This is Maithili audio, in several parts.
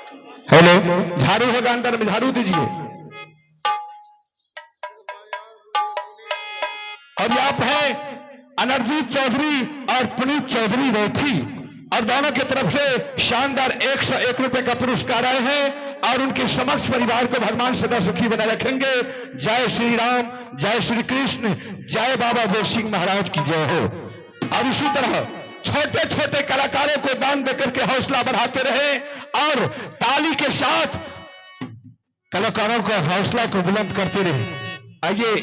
हेलो, झाड़ू होगा अंदर में, झाड़ू दीजिए। और ये आप हैं अनरजीत चौधरी और पुनीत चौधरी रैथी, और दोनों की तरफ से शानदार 101 रुपए का पुरस्कार आए हैं और उनके समक्ष परिवार को भगवान सदा सुखी बनाए रखेंगे। जय श्री राम, जय श्री कृष्ण, जय बाबा जय सिंह महाराज की जय हो। और इसी तरह छोटे छोटे कलाकारों को दान देकर के हौसला बढ़ाते रहे और ताली के साथ कलाकारों का हौसला को बुलंद करते रहे। आइए,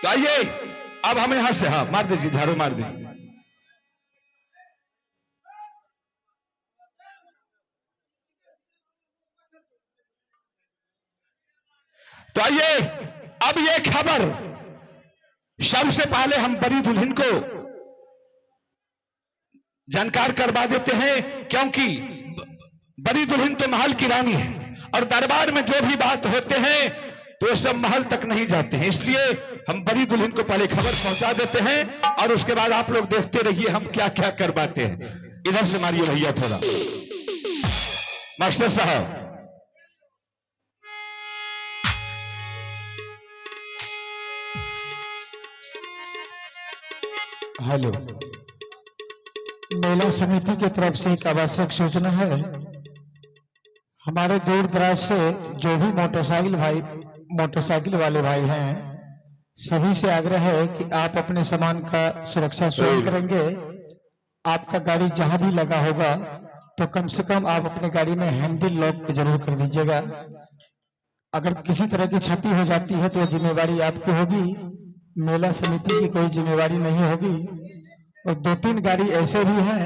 तो आइए अब हम यहां से, हाँ मार दीजिए, झाड़ू मार दीजिए। तो आइए अब ये खबर सबसे पहले हम बड़ी दुल्हन को जानकार करवा देते हैं, क्योंकि बड़ी दुल्हन तो महल की रानी है और दरबार में जो भी बात होते हैं तो सब महल तक नहीं जाते हैं, इसलिए हम बड़ी दुल्हन को पहले खबर पहुंचा देते हैं और उसके बाद आप लोग देखते रहिए हम क्या क्या करवाते हैं। इधर से मारिए भैया थोड़ा, मास्टर साहब। हेलो, मेला समिति की तरफ से एक आवश्यक सूचना है। हमारे दूर दराज से जो भी मोटरसाइकिल वाले भाई हैं, सभी से आग्रह है कि आप अपने सामान का सुरक्षा स्वयं करेंगे। आपका गाड़ी जहां भी लगा होगा तो कम से कम आप अपनी गाड़ी में हैंडल लॉक जरूर कर दीजिएगा। अगर किसी तरह की क्षति हो जाती है तो जिम्मेवारी आपकी होगी, मेला समिति की कोई जिम्मेवारी नहीं होगी। और 2-3 गाड़ी ऐसे भी हैं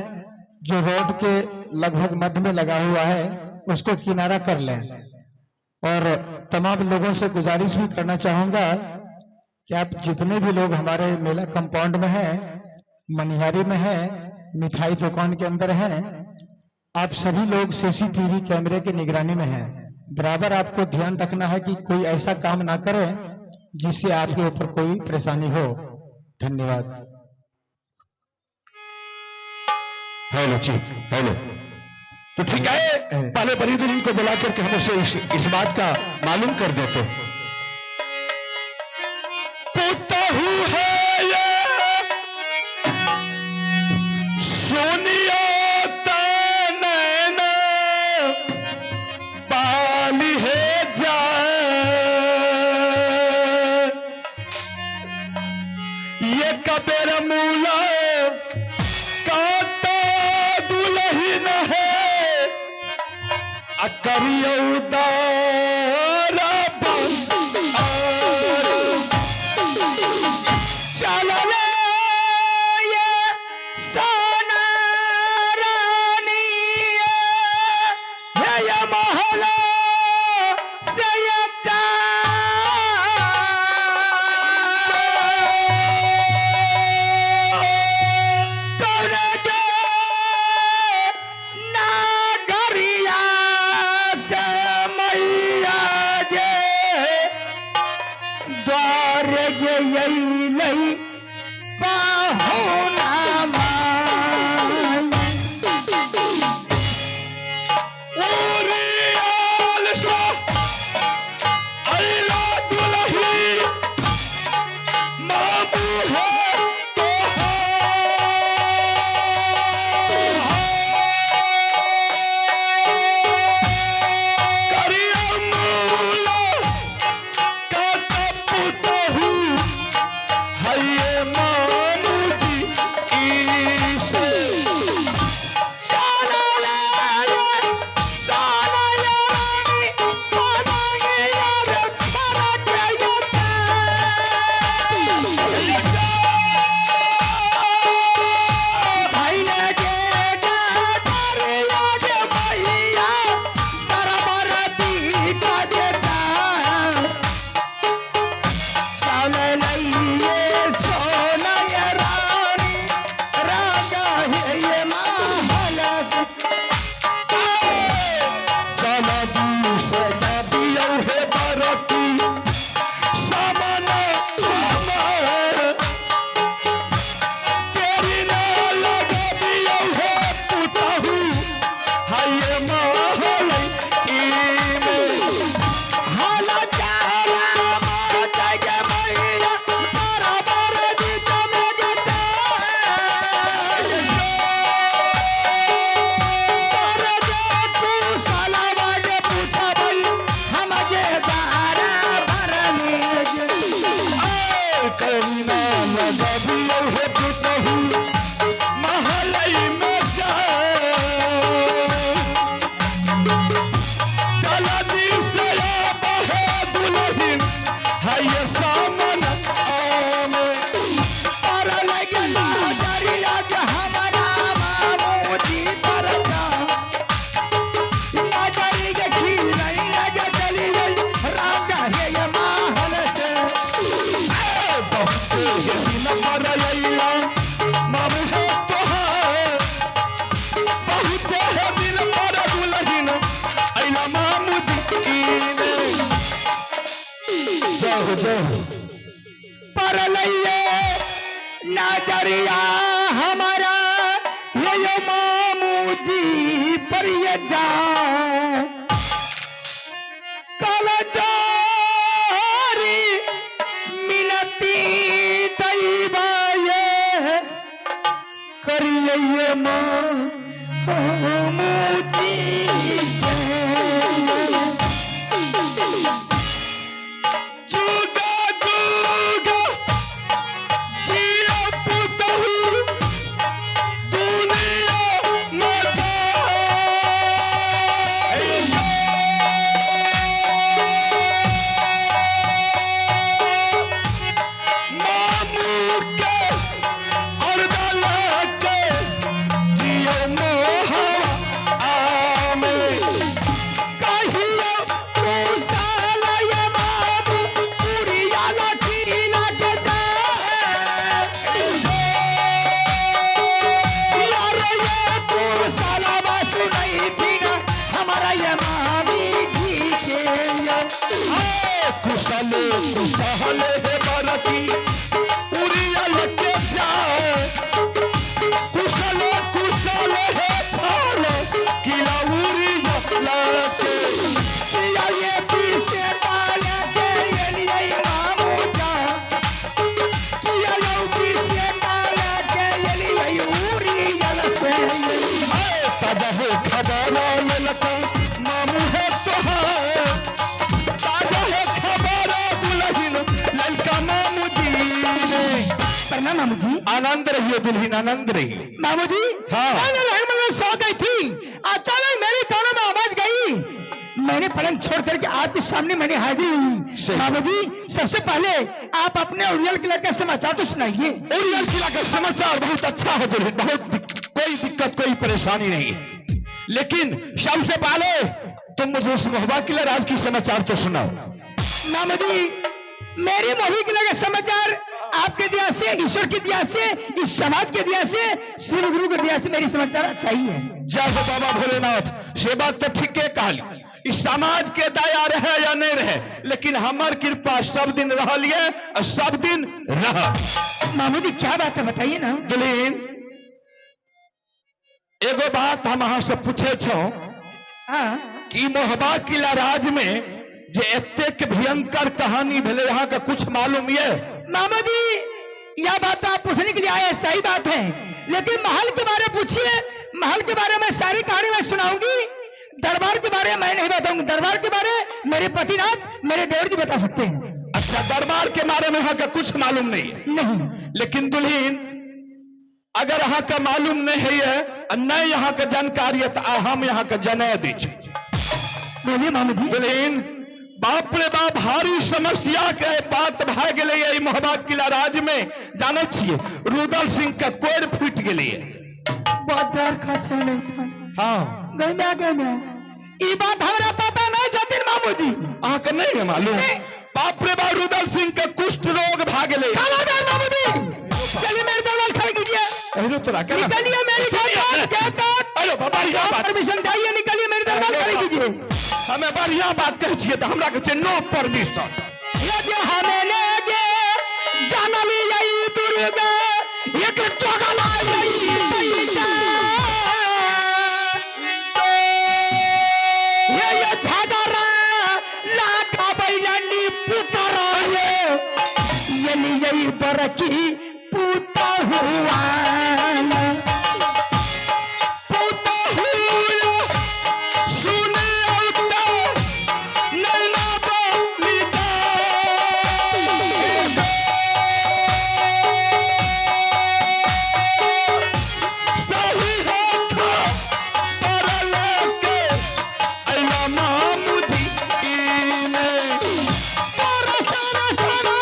जो रोड के लगभग मध्य में लगा हुआ है, उसको किनारा कर लें। और तमाम लोगों से गुजारिश भी करना चाहूंगा कि आप जितने भी लोग हमारे मेला कंपाउंड में हैं, मनिहारी में हैं, मिठाई दुकान के अंदर हैं, आप सभी लोग सीसीटीवी कैमरे की निगरानी में हैं। बराबर आपको ध्यान रखना है कि कोई ऐसा काम ना करे जिससे आपके ऊपर कोई परेशानी हो। धन्यवाद। हेलो जी, हेलो। तो ठीक है, पहले बड़ी दुल्हन को बुला करके हम उसे इस बात का मालूम कर देते हैं। पुतहू है ये सुनियो तनैना बाली है जाए, ये कबेर मूला काता दुलहिन है करियो दारा बंद। चलो ये सोना रानी है ये महल से ये तोरे के नागरिया से मैया जे द्वार जे अइलै पाहुना माई। उरियाल सा अइला दुलही मामू है तो करिया मूला का पुतहू है। जय हो, जय हो। परलैये नजरिया हमारा ये मामू जी पर ये जा कल जारी मिनती दैवा ये करिए मामू जी के। जुगा जुगा जिया पुतहु दुनिया मचा। मामू के और दला के जियो मोहवा आमे। कहियो कुशल ये बाबू पुरिया लखी लग यार ये कुशल सुनई थी ना हमारा ये मामी जी के। कुशल कुशल हे बरकी उड़ियल के जाए। कुशल कुशल हे छाल किला उड़ियल के। किया ये पीछे डाल के ये लिए मामू जा। किया ये पीछे डाल के ये लिए उड़ियल से। तब हो खबर मिलत मामू है तोहार। ताजा है खबर दुल्हन ललका मामू जी ने। प्रणाम मामू जी। आनंद रहिए दुल्हन, आनंद रहिए। मामू जी। हाँ। मैंने मन में सो गई थी, अचानक मेरे कानों में आवाज गई, मैंने पलंग छोड़ करके आपके सामने मैंने हाजिर हुई। सही। मामू जी सबसे पहले आप अपने उड़ियल किला का समाचार तो सुनाइए। उड़ियल किला का समाचार बहुत अच्छा है दुल्हन, बहुत कोई दिक्कत कोई परेशानी नहीं है। लेकिन सबसे पहले तुम मुझे उस मोहबा किला राज की समाचार तो सुनाओ। मामू जी मेरी मोही किला का समाचार आपके दया से, ईश्वर की दया से, इस समाज के दया से, शिव गुरु के दया से मेरी समाचार अच्छा ही है। जय हो बाबा भोलेनाथ। से बात तो ठीक है कहली, इस समाज के दया रहे या नहीं रहे, लेकिन हमार कृपा सब दिन रहल ये और सब दिन रह। मामू जी क्या बात है बताइए ना। दुल्हन एगो बात हम अहाँ से पूछे छो हाँ। कि मोहबा किला राज में जे एतेक भयंकर कहानी भेलै अहाँ के कुछ मालूम ये? मामा जी यह बात आप पूछने के लिए आए हैं, सही बात है, लेकिन महल के बारे में पूछिए। महल के बारे में सारी कहानी मैं सुनाऊंगी, दरबार के बारे में मैं नहीं बताऊंगी। दरबार के बारे मेरे पतिनाथ मेरे देवर जी बता सकते हैं। अच्छा दरबार के बारे में अहाँ के कुछ मालूम नहीं है? नहीं। लेकिन दुल्हन अगर अहाँ के मालूम नहीं है और नहीं यहाँ के जानकारी है तो हम यहाँ के जनय दै छी। बोलिए मामा जी। दुल्हन बाप रे बाप भारी समस्या के बात भए गेलै एहि मोहबा किला राज में। जानै छियै रुदल सिंह के कोर फूटि गेलै। बाजार खसे नहीं था। हाँ। गई मैं गई मैं ई बात हमरा पता नहीं छथिन मामू जी। अहाँके नहीं है मालूम? नहीं। बाप रे बाप रुदल सिंह के कुष्ठ रोग भए गेलै। खबरदार मामू जी, चलिए मेरे दरबार खड़े कीजिए। एहनो तोरा केना? निकलिए मेरे दरबार के तक। अरे बढ़िया बात। परमिशन चाहिए, निकलिए मेरे दरबार खड़े कीजिए। हमें बढ़िया बात कहै छियै तऽ हमरा कहै छै नो परमिशन। यदि हमें ने गे जानली यही दुर्गा एक टोगला यही पैसा। ये झाडरा लाखा बैलांनी पुतरा ये यली यही बरकी पुता हुआ पुता हुआ सुने औता नैना बोली जाए। सही होठा पर लेके अइला मामू जी ने। सारा सारा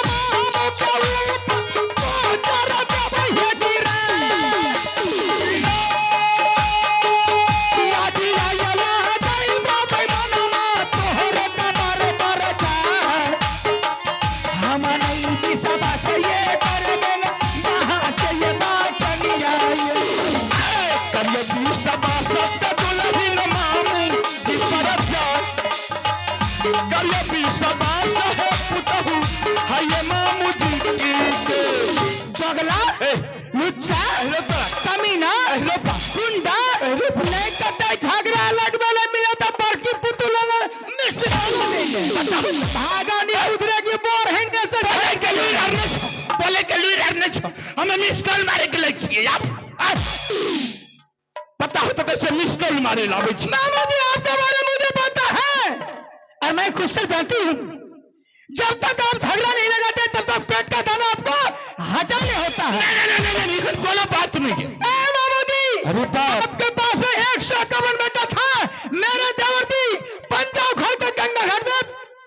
माम के ऊपर चरा जब ये गिरा। करियो विश्वास है पुतहु हाय मामू जी के। बगला, ए, लुच्चा, अहिरो तोरा। कमीना, अहिरो बा। गुंडा, नहीं कते झगड़ा लगबे ले मिले तो बड़की पुतुल मिस भागा नहीं उधरेगी बोर हेंगे से। बोले के लुइर आर नहि छौ, बोले के लुइर आर नहि छौ। हमे मिस कॉल मारे के लै छियै। आब आब पता हो तो कैसे मिस कॉल मारे लाबै छी। मामा जी, आपके बारे में मुझे पता है और मैं खुद से जानती हूँ, जब तक आप झगड़ा नहीं लगाते तब तक पेट का दाना आपको हजम नहीं होता है। नहीं नहीं नहीं नहीं, नहीं, कोनो बात नहीं है। ए मामा जी, अरे बाप। आपके पास में 151 बेटा था, मेरे देवर जी पंजाब घर के गंगा घाट में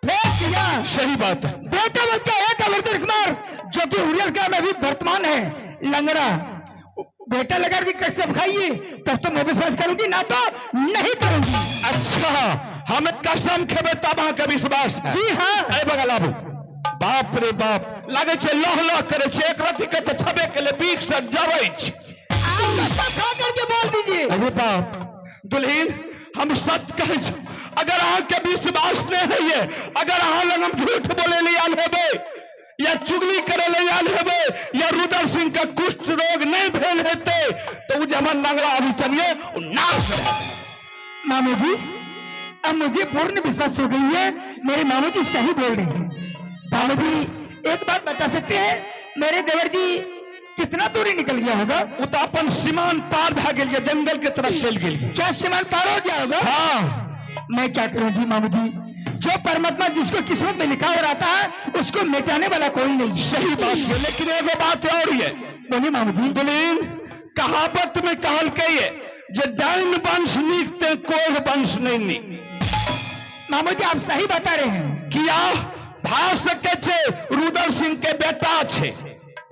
फेंक दिया। सही बात है। बेटा बच्चा एक अमृत कुमार जो कि हुरियल का में भी वर्तमान है लंगड़ा बेटा लगा के कसम खाइए तब तो मैं विश्वास करूंगी, ना तो नहीं करूंगी। अच्छा, हम कसम खेबै तब अहाँके विश्वास है? जी हाँ। ए बगल आबू। बाप रे बाप, लागै छै लह लह करै छै। एक रति के तऽ छबे के ले बीख से जरै छै। आप कसम खा करके बोल दीजिए। अरे बाप, दुल्हीन, हम सत्य कहै छी, अगर अहाँके विश्वास नहि होइए, अगर अहाँ लग हम झूठ बोले ले आयल हेबै या चुगली करे ले आयल हेबै या रुदल सिंह के कुष्ठ रोग नहि भेल हेतै, तऽ ओ जे हमर लंगड़ा अभी चलिए ओ नाश भए जेतै। मामू जी, अब मुझे पूर्ण विश्वास हो गई है, मेरे मामू जी सही बोल रहे हैं। मामू जी, एक बात बता सकते हैं, मेरे देवर जी कितना दूरी निकल गया होगा? ओ तऽ अपन सीमान पार भए गेल ये, जंगल के तरफ चलि गेल ये। क्या सीमान पार हो गया होगा? हाँ। मैं क्या करूंगी मामू जी, जो परमात्मा जिसको किस्मत में लिखा हो रहता है उसको मिटाने वाला कोई नहीं। सही बात है, लेकिन एगो बात और ये। बोलिए मामू जी। दुल्हीन, कहावत में कहलकै ये जे डाइन वंश नीक ते कोढ़ वंश नहीं नीक। मामू जी, आप सही बता रहे हैं। किया भा सके छै रुदल सिंह के बेटा छै,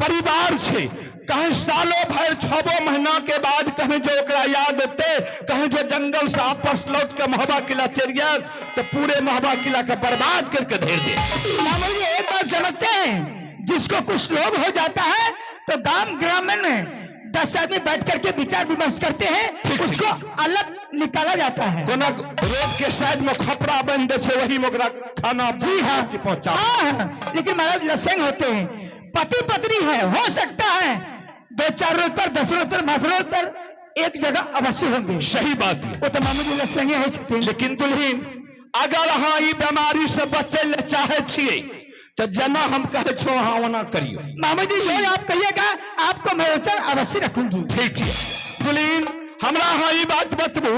परिवार छै, कहीं सालो भर छबो महीना के बाद कहीं जो ओकरा याद एतै, कहीं जो जंगल से आपस लौट के महोबा किला चलि जायत तो पूरे महोबा किला के बर्बाद करके धेर दे। मामू जी, एक बात समझते हैं, जिसको कुछ लोग हो जाता है तो गांव ग्रामीण में 10 आदमी बैठ करके विचार विमर्श करते हैं, ठीक। उसको अलग निकाला जाता है। कोना रोड के साइड में खपरा बांधि दै छै, वही में ओकरा खाना जी हाँ। पहुंचा। हाँ हाँ, लेकिन महाराज लसंग होते हैं, पति पत्नी है, हो सकता है 2-4 रोज पर, 10 रोज पर, 5 रोज पर एक जगह अवश्य होंगे। सही बात है। वो तो मामू जी लसंगे हो छथिन। लेकिन दुल्हीन, अगर अहाँ ई बीमारी से बचै ले चाहे छियै तो जेना हम कहै छौ अहाँ ओना करियौ। मामू जी, जो आप कहिएगा आपको मैं वचन अवश्य रखूंगी। ठीक है दुल्हीन, हमरा अहाँ ई बात बतबू,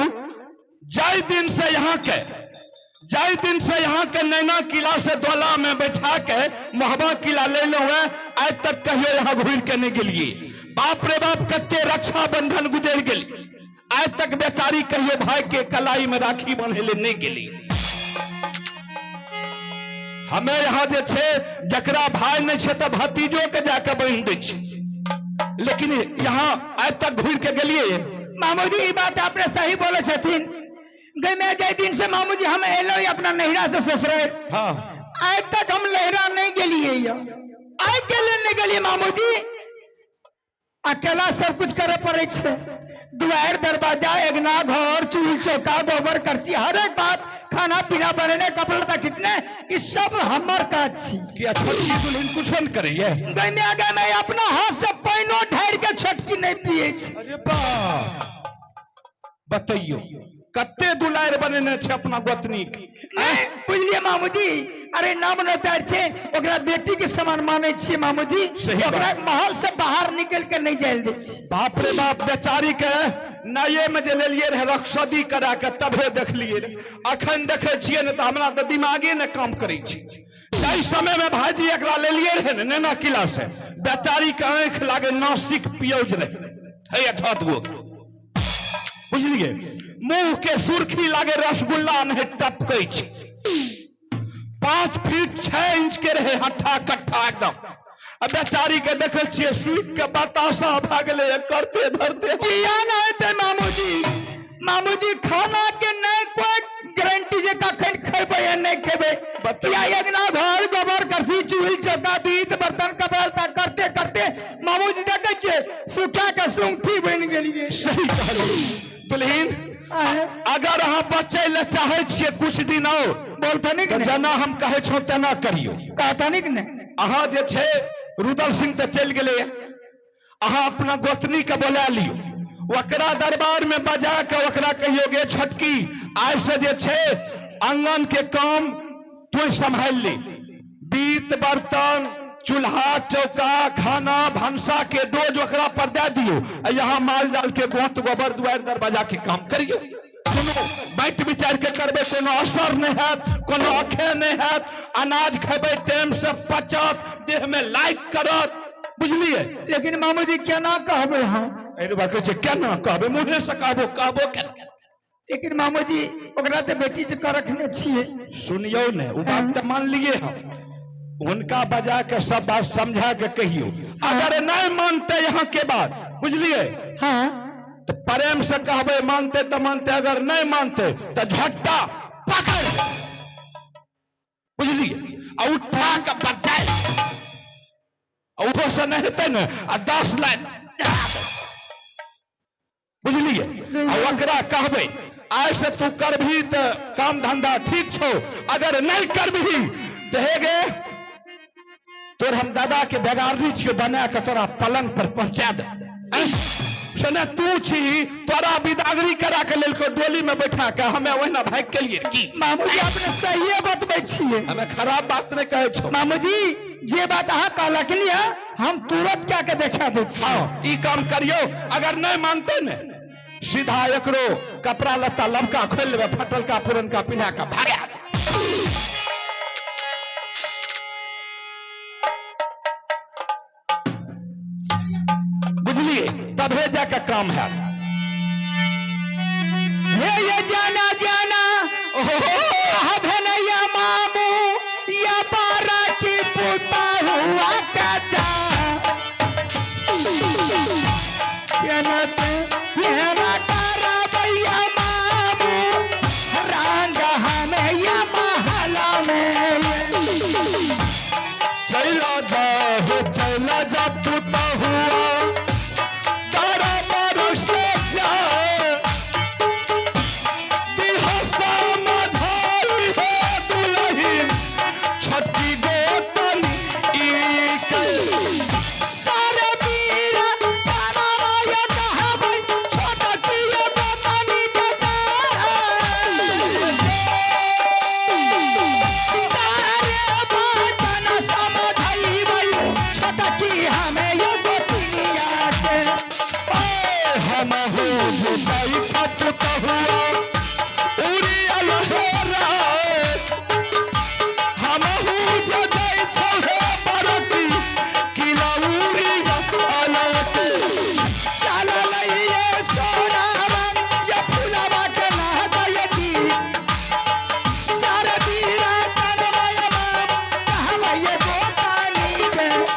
जाहि दिन से यहाँ के जाहि दिन से यहाँ के नैना किला से दोला में बैठा के महोबा किला ले लो है, आज तक कहियो यहाँ घुर के नहीं गेलिए। बाप रे बाप, कते रक्षा बंधन गुजर गेली, आज तक बेचारी कहियो भाई के कलाई में राखी बांधे ले नहीं गेली। हमें यहाँ जे छे जकरा भाई नहीं छे तो भतीजो के जाके बांधि दै छै, लेकिन यहाँ आज तक घुर के गेलिए? मामू जी, ई बात आपने सही बोले छथिन। गई मैं जाहि दिन से मामू जी हम एलो अपना नैहरा से ससुराल, आज तक हम नैहरा नहीं गेलिए, यो आज के लिए नहीं गेलिए मामू जी। अकेला सब कुछ करे पड़े छे, दुआर दरवाजा एगना घर चूल चौका गोबर करची हर एक बात, खाना पीना बनेने कपड़ा लत्ता कितने, ई सब हमर काज छी। किया छोटकी दुल्हन कुछो नहीं करैये? गई में गई मैं अपना हाथ से पाइनो ढार के छोटकी नहीं पिए छी। अरे बा, बतैयो कते दुलार बनेने छै अपना गोतनी के। नहीं बुझलिए मामूजी, अरे नाम नोतार छे ओकरा बेटी के समान माने छिए मामूजी। सही बात। ओकरा महल से बाहर निकल के नहीं जायल दै छी। बाप रे बाप, बेचारी के नये में जे लेलिए रहे रक्षदी करा के तबे देखलिए रहे, अखन देखे छियै ने तऽ हमरा तऽ दिमागे ने काम करै छै। जाहि समय में भाईजी एकरा लेलिए रहे ने नैना किला से, बेचारी के आँखि लागे नासिक पियौज रहे है अठत गो, बुझलिए, मुंह के सुर्खी लागे रसगुल्ला नहीं टपकै छै, 5 फीट 6 इंच के रहे हट्ठा कट्ठा एकदम। आ बेचारी के देखे छियै सुख के बताशा भए गेलै, करते धरते। किया ना हेतै मामूजी, मामूजी खाना के नहीं कोई गारंटी जे कखन खेबै या नहीं खेबै। बतैयौ। या अगना घर गोबर करसी चूल चौका बीत बर्तन कपड़ा लत्ता करते करते मामूजी देखे छियै सुखा के सुंठी बनि गेलियै। सही कहलियै दुल्हीन। आँय, अगर अहाँ बचै लए चाहै छियै कुछ दिन और, बोलतनी कि तऽ नहि? जेना हम कहै छौ तेना करियौ। कहतनी कि नहि? अहाँ जे छै, रुदल सिंह तऽ चलि गेलै, अहाँ अपना गोतनी के बोला लियौ, ओकरा दरबार में बजा के ओकरा कहियो, गे छोटकी, आइ से जे छै आंगन के काम तू सम्हालि ली, बीत बर्तन, चूल्हा चौका, खाना भनसा के डोज ओकरा पर दे दियौ आ यहाँ माल जाल के गोत गोबर, दुआरि दरवाजा के काम करियौ। कोनो बाँटि विचारि के करबै, कोनो असर नहि हैत, कोनो अखे नहि हैत। अनाज खेबै, टाइम से पचत, देह में लाइक करत, बुझलियै? लेकिन मामूजी, केना कहबै हम? एहि बात कहै छै, केना कहबै? मुँहे से कहबो, कहबो केना? लेकिन मामूजी, ओकरा तऽ बेटी जकाँ रखने छियै। सुनियौ ने, ओ बात तऽ मानलियै हम। हुनका बजा के सब बात समझा के कहियौ। अगर नहि मानते यहाँ के बात, बुझलियै? हाँ। तऽ प्रेम से कहबै, मानते तऽ मानते, अगर नहि मानते तऽ झट्टा पकड़, बुझलियै, आ उठा के बजाय, आ ओहो से नहि हेतै ने आ 10 लाइन, बुझलियै, आ ओकरा कहबै, आइ से तू करबही तऽ काम धंधा ठीक छौ, अगर नहि करबही तऽ हे गे, तोर हम दादा के बेगारनी छियो, बना के तोरा पलंग पर पहुंचा दे। सने तू छी, तोरा बिदागरी करा के लेलको, डोली में बैठा के हमें ओहिना भागि के लिए की? मामूजी, अपने सहिए बतबै छियै। हमें खराब बात नहीं कहै छौ। मामूजी, जे बात अहाँ कहलखिन है, हम तुरंत क्या के देखा दै छी। हाँ, ई काम करियो। अगर नहीं मानते ने, सीधा एकरो कपड़ा लत्ता लबका खोलि लेबै, फटलका पुरनका पिन्हा के भागा देबै। बुझलिए? तभे जाके काम है। हे ये जाना जाना भेनैया मामू या बारा की पुता हुआ का केना करबैया मामू रंग हमें या महला में। चला जा हो, चला जा पुता हुआ, तारा मारो से जा दिहा समझाई हो दुलहिन छोटकी गोतनी ई कल। सारे वीर तारामाय कहबै छोटकी गोतनी के। सारे बचन समझैबै छोटकी हमें ये गोतनिया के। हम हो जुदाई छपुता हुआ उड़ी अलहेरा, हम हो जदाई छहे बरती किला उड़ी अलसे। चल रे सोनावा ये फुलवा के नहदयती, सारे वीर तनमय माम कहबै ये गोतनी के।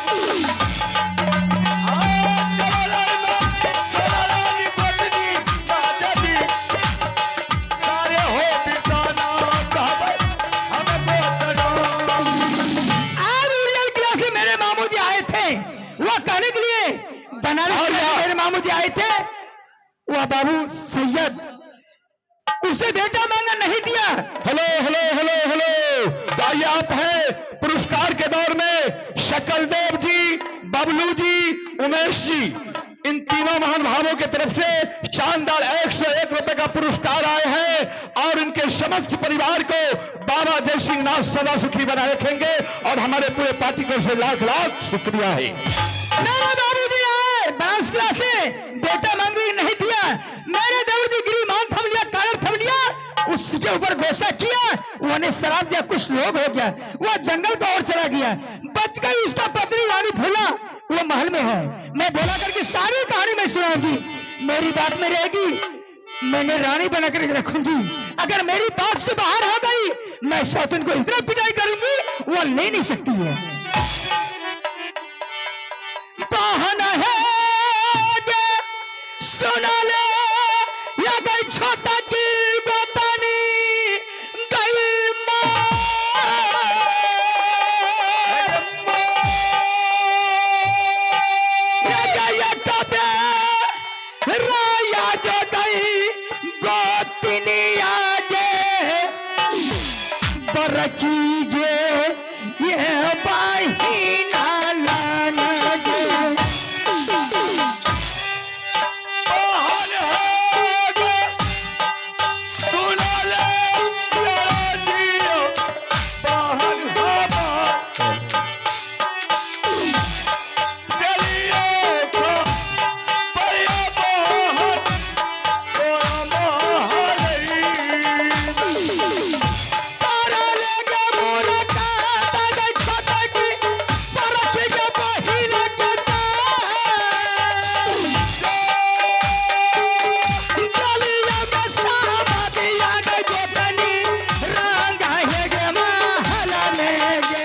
आज उड़ियल क्लास में मेरे मामू जी आए थे, वह कहने के लिए बनारस और में यहाँ- मेरे मामू जी आए थे। वह बाबू सैयद, उसे बेटा मांगा, नहीं दिया। हेलो हेलो हेलो हेलो, तो आइए, आप हैं पुरस्कार के दौर में शकलदेव जी, बबलू जी, उमेश जी, इन तीनों महान भावों की तरफ से शानदार 101 रुपए का पुरस्कार आए हैं और इनके समक्ष परिवार को बाबा जय सिंह नाथ सदा सुखी बनाए रखेंगे और हमारे पूरे पार्टी को से लाख लाख शुक्रिया है। मेरे बाबूजी आए बनारस क्लास से, बेटा मांगी, नहीं दिया। मेरे देवर जी गिरी मान थम लिया, कालर थम लिया, उसके ऊपर गुस्सा किया, उन्हें शराब दिया, कुछ रोग हो गया, वह जंगल को और चला गया। बच गई उसका पत्नी रानी फूला, वो महल में है। मैं बोला करके सारी कहानी मैं सुनाऊंगी। मेरी बात में रहेगी, मैंने रानी बना कर रखूंगी। अगर मेरी बात से बाहर हो गई, मैं शैतान को इतना पिटाई करूंगी, वो ले नहीं सकती है। बहन है गे, सुना ले या गई छोटा की गोतनी गई माँ। या गई कबे छोटकी गे ये बहिना लान गे। तारा लेके मुलाकात गे छोटकी बड़की गे बहिना के गलिया में सामा दिया गे गोतनी रंग है गे महल में गे।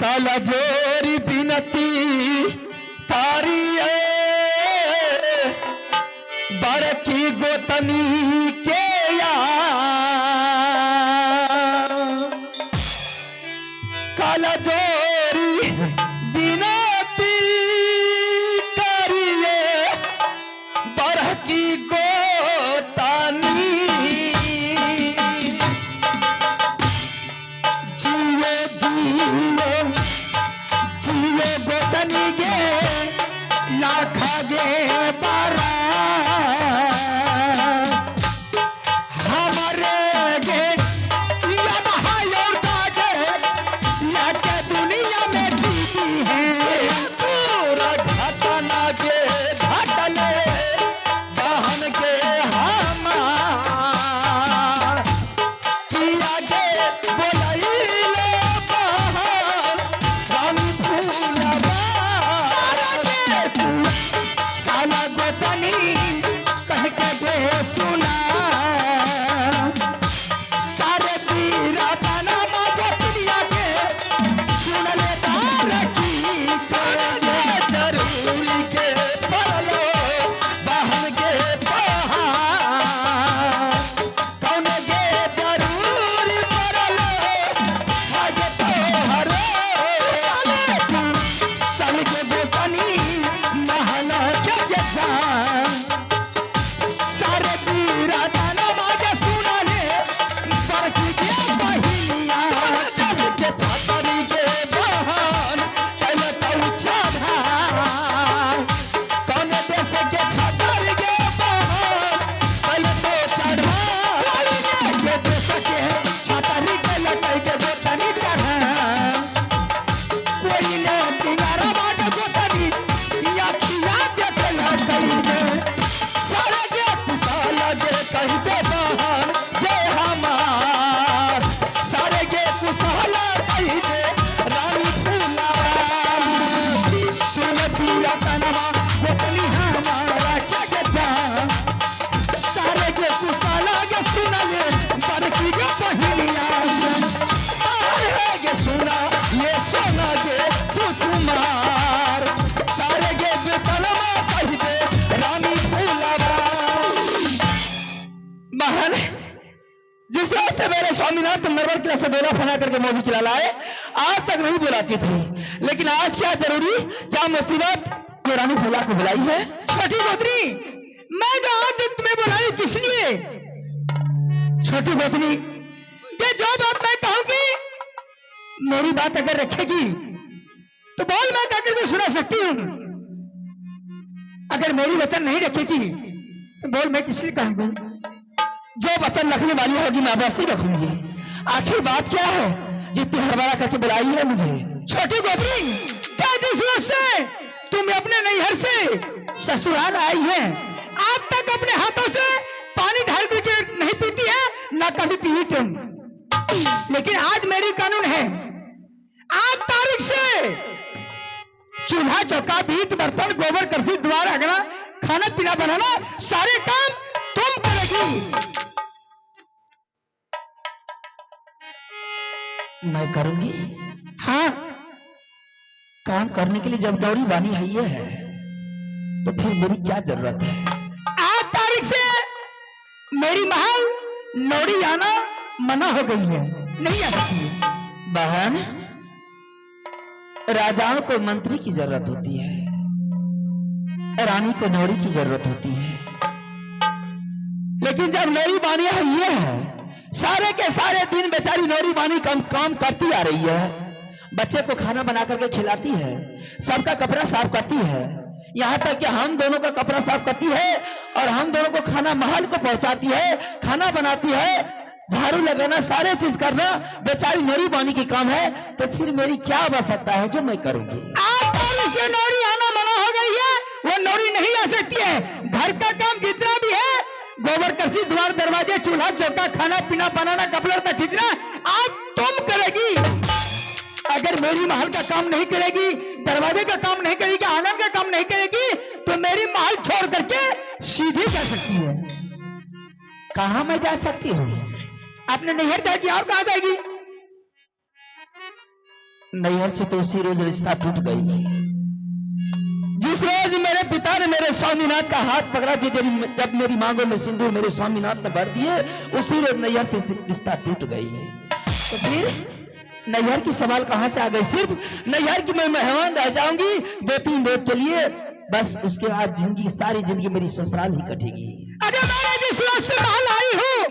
काला जोरी बिनती तारी बड़की गोतनी के या काला जोरी बिनती करिए बड़की गोतनी जियो जियो जियो गोतनी गे लाखा गे बारास हमारे गे या बहाय और ताजे लाके दुनिया में जीती है पूरा घटना के घटले बहन के हमार पिया के बोलैले बहन रानी फूलवा साला गोतनी कह के दे सुना सारे पीरा बना गोतनिया के सुन ले तार की जरूरी के पड़लो बहन के पहाड़ कौन के जरूरी पड़लो आज तोहरो सल के गोतनी महल के जैसा सारे पीरा दाना माजे सुना ले बड़की के बहिनिया दस के छतरी के बहन पहले तो चढ़ा स्वामीनाथ तुम नरवर किला से डोला फना करके मोदी किला लाए, आज तक नहीं बुलाती थी, लेकिन आज क्या जरूरी, क्या मुसीबत जो रानी फूला को बुलाई है? छोटी गोतनी, मैं जो आज तुम्हें बुलाई किस लिए? छोटी गोतनी, ये जो बात मैं कहूंगी, मेरी बात अगर रखेगी तो बोल मैं कहकर के सुना सकती हूं। अगर मेरी वचन नहीं रखेगी तो बोल मैं किसी कहूंगी? जो वचन रखने वाली होगी मैं वैसे ही रखूंगी। आखिर बात क्या है जितनी हड़बड़ा करके बुलाई है मुझे? छोटी गोतनी, क्या दूसरों से तुम अपने नैहर से ससुराल आई है, आज तक अपने हाथों से पानी ढाल करके नहीं पीती है, ना कभी पी तुम। लेकिन आज मेरी कानून है, आज तारीख से चूल्हा चौका भीत बर्तन गोबर करसी द्वार अगना खाना पीना बनाना सारे काम तुम करेगी। मैं करूंगी? हाँ। काम करने के लिए जब डोरी बानी है ये है तो फिर मेरी क्या जरूरत है? आज तारीख से मेरी महल नौरी आना मना हो गई है, नहीं आ सकती है। बहन, राजाओं को मंत्री की जरूरत होती है, रानी को नौरी की जरूरत होती है, लेकिन जब नौरी बानी है ये है, सारे के सारे दिन बेचारी नौरी बानी कम काम करती आ रही है, बच्चे को खाना बना करके खिलाती है, सबका कपड़ा साफ करती है, यहाँ तक कि हम दोनों का कपड़ा साफ करती है और हम दोनों को खाना महल को पहुंचाती है, खाना बनाती है, झाड़ू लगाना, सारे चीज करना बेचारी नौरी बानी की काम है, तो फिर मेरी क्या आवश्यकता है जो मैं करूंगी? आज तारीख से नौरी आना मना हो गई है, वो नौरी नहीं आ सकती है। घर का काम जितना भी है, गोबर करसी द्वार दरवाजे चूल्हा चौका खाना पीना बनाना कपड़ा का खींचना आज तुम करेगी। अगर मेरी महल का काम नहीं करेगी, दरवाजे का काम नहीं करेगी, आंगन का काम नहीं करेगी, तो मेरी महल छोड़ करके सीधी जा सकती है। कहां मैं जा सकती हूँ? अपने नैहर जाएगी और कहां जाएगी? नैहर से तो उसी रोज रिश्ता टूट गई जिस रोज मेरे पिता ने मेरे स्वामीनाथ का हाथ पकड़ा दिया, जब मेरी मांगों में सिंदूर मेरे स्वामीनाथ ने भर दिए, उसी रोज नैहर से रिश्ता टूट गई है। तो फिर नैहर की सवाल कहां से आ गई? सिर्फ नैहर की मैं मेहमान रह जाऊंगी 2-3 रोज के लिए, बस उसके बाद जिंदगी सारी जिंदगी मेरी ससुराल ही कटेगी। अरे मैं जिस रोज से महल आई हूं